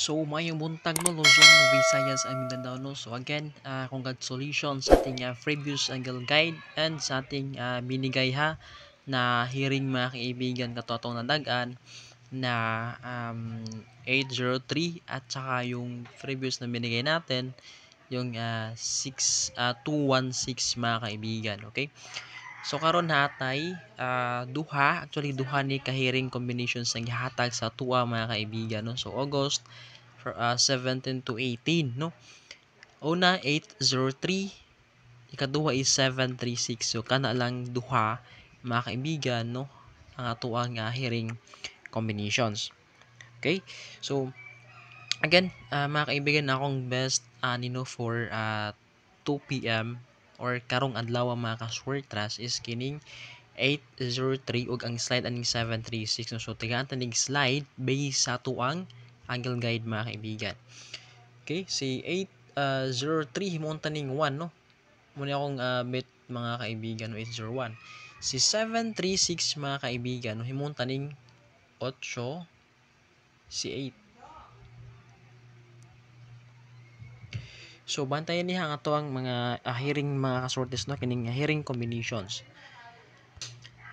So maayong buntag no, Luzon, Visayas and Mindanao no. So again, congratulations sa ating previous angle guide and sa ating binigay ha na hearing mga kaibigan katotong nadagan na 803 at saka yung previous na binigay natin yung 216 mga kaibigan, okay? So karon hatay duha, actually duha ni ka-hearing combinations ang gihatag sa tuwa mga kaibigan no. So August 17 to 18 no. Una 803, ikaduha is 736. So kana lang duha mga kaibigan no ang atoang hearing combinations. Okay? So again, mga kaibigan, akong best nino for 2 PM or karong adlaw mga kaswertras is kining 803 ug ang slide aning 736 no. So tigaan ta ning slide base sa atoang angle guide mga kaibigan. Okay, si 803 himuon ta ning 1 no. Muna akong bet mga kaibigan no, 801. Si 736 mga kaibigan no, himuon ta ning 8 si 8. So bantayan niya ang atoang mga hearing mga kasortes no, kining hearing combinations.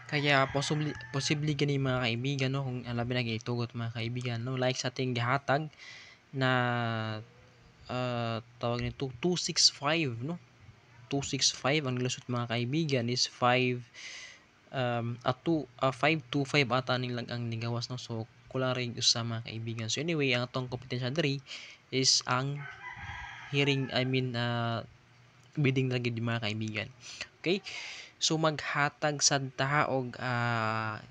Kaya posible gani mga kaibigan no, kung labi na gitugot mga kaibigan no, like sa ating gihatag na tawag nito 265 no. 265 ang lusot mga kaibigan is 5 2 525 ata ning lang ang nigawas no. So kulang rin usa mga kaibigan. So anyway, ang atong kompetensya diri is ang hearing, I mean bidding lagi di mga kaibigan. Okay? So maghatag sad ta og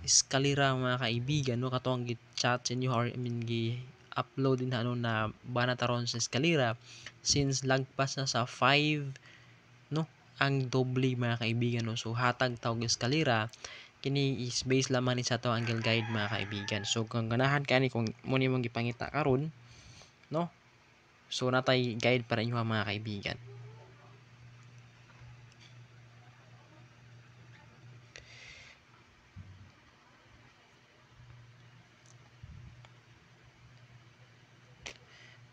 eskalera mga kaibigan no, katong gi-chat sa inyo or I mean gi-upload din ano na bana taron sa eskalera since lagpas na sa 5 no ang doble mga kaibigan no. So hatag ta og eskalera kini is base lamang ni sa ato angle guide mga kaibigan. So kung ganahan kani kung mo ni mong gipangita karon no, so natay guide para inyo mga kaibigan.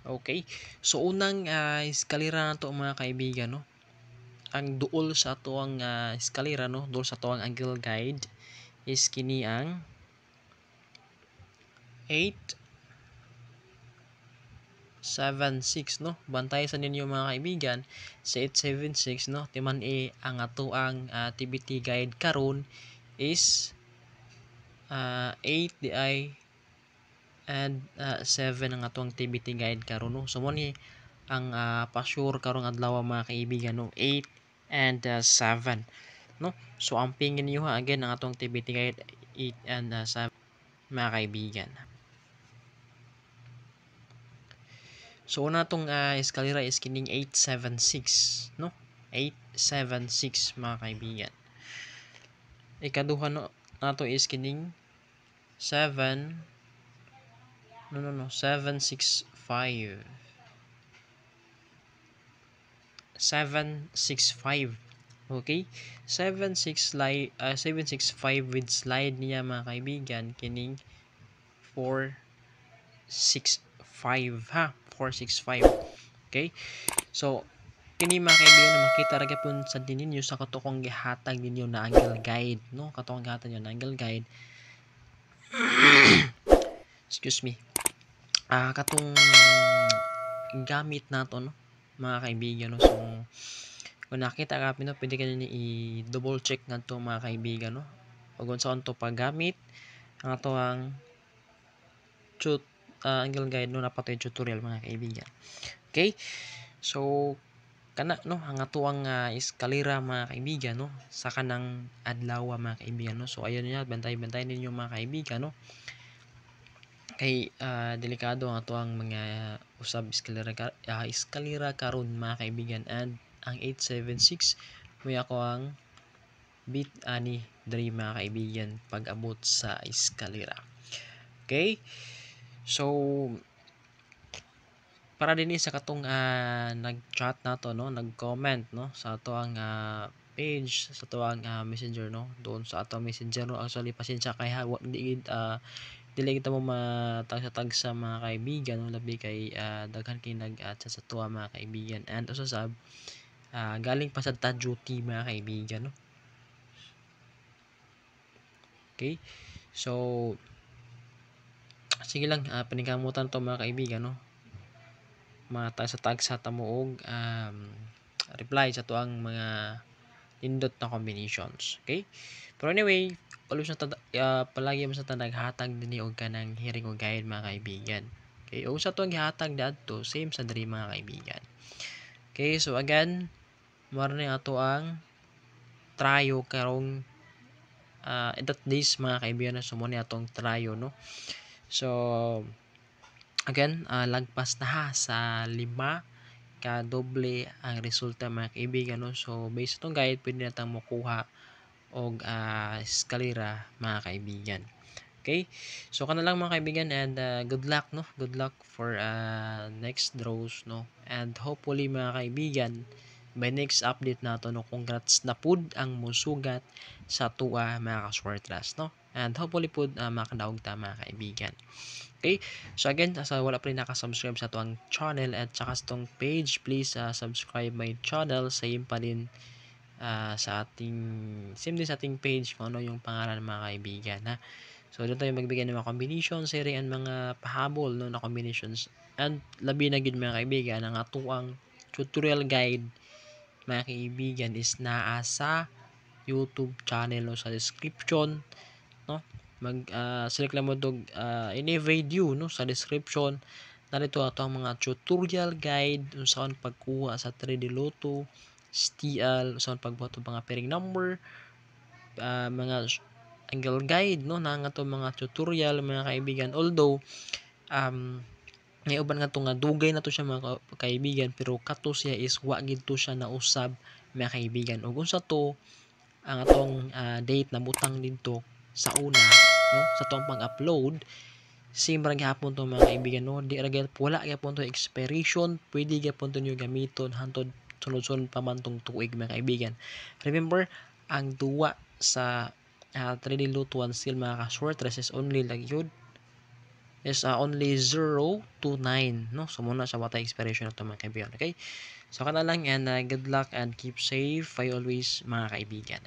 Okay. So unang eskalera nato mga kaibigan no. Ang duol sa atoang eskalera no, duol sa atoang angle guide is kini ang 876 no. Bantay sa ninyo mga kaibigan sa 876 no. Timan ang atoang TBT guide karon is 8 di and 7 ang atoang TBT guide karon no. So mo ni ang pa-sure karong adlaw mga kaibigan no, 8 and 7 no. So ang pingin niyo ha, again ang atong TBT guide 8 and 7 mga kaibigan. So una tong eskalera is kining 876 no, 876 mga kaibigan. Ikaduha no nato is kining 7 no 765 765. Okay, 76 slide 765 with slide niya mga kaibigan kining 465 ha, 465. Okay, so kini mga kaibigan na makita ra gyapon sa ninyo sa katong gihatag ninyo na angle guide no, katong gihatag ninyo na angle guide. Excuse me. Katong gamit nato no mga kaibigan no. So kung nakita ka no, pwede ka ni i-double check ngadto mga kaibigan no. Ug unsaon to paggamit ang ato ang angle guide no, napatoy tutorial mga kaibigan. Okay? So kana no ang atoang eskalera mga kaibigan no sa kanang adlaw mga kaibigan no. So ayun niya, bantay-bantay ninyo mga kaibigan no. Kay delikado ang atoang mga usab eskalera eskalera karon mga kaibigan. And ang 876 may ako ang bit ani diri mga kaibigan pag-abot sa eskalera. Okay? So para dinhi sa katong nag-chat nato no, nag-comment no sa atoang page, sa atoang messenger no, doon sa atong messenger no. Actually pasensya kay ha, di Dili kita mo matagsa-tagsa, mga kaibigan, no? Labi kay daghan kay nag-chat sa tuwa, mga kaibigan, and usa sab galing pa sa ta duty, mga kaibigan, no? Okay, so sige lang, paningkamutan to, mga kaibigan, no? Matagsa-tagsa ta mo og reply sa tuang mga nindot na combinations, okay? Pero anyway, always na palagi mo sa ta naghatag dinhi og kanang hearing og guide, mga kaibigan. Okay, ug sa tuang gihatag dadto, same sa diri, mga kaibigan. Okay, so again, mao ni ato ang trio karong that days, mga kaibigan. So mo ni atong trio, no? So again, lagpas na ha sa 5 ka doble ang resulta, mga kaibigan, no? So based atong guide, pwede na tang mokuha og eskalera, mga kaibigan. Okay, so kana lang, mga kaibigan, and good luck, no? Good luck for next draws, no? And hopefully, mga kaibigan, by next update nato, no, congrats na pud ang musugat sa tuwa, mga kaswertras, no? And hopefully pud makadaog ta, mga kaibigan. Okay, so again, sa wala pa rin nakasubscribe sa tuang channel at saka sa tong page, please subscribe my channel. Same pa din sa ating, same din sa ating page kung ano yung pangalan, mga kaibigan, ha? So doon tayo magbigay ng mga combinations, sharing and mga pahabol, no, na combinations. And labi na gid, mga kaibigan, ang atuang tutorial guide, mga kaibigan, is naa sa YouTube channel, no, sa description, no? Mag select lang mo dog any video, no, sa description narito ato ang mga tutorial guide unsaon pagkuha sa 3D Lotto, STL, unsaon pagbuhat og mga pairing number, mga angle guide, no, na nga to mga tutorial, mga kaibigan. Although may uban nga to nga dugay na to siya, mga kaibigan, pero kato siya is wa gid to siya nausab, mga kaibigan. Ug unsa to ang atong date na butang didto sa una, no, sa atong pag-upload, same ra gihapon to, mga kaibigan, no? Di ra gyud, wala gyapon to expiration. Pwede gyapon to niyo gamiton hantod sunod-sunod pa man tong tuig, mga kaibigan. Remember, ang duwa sa 3D Lotto 1 seal, mga kaswertres, is only lang yun is only 0 to 9, no? So muna sa watay expiration na to, mga kaibigan. Okay, so kana lang, and good luck and keep safe I always, mga kaibigan.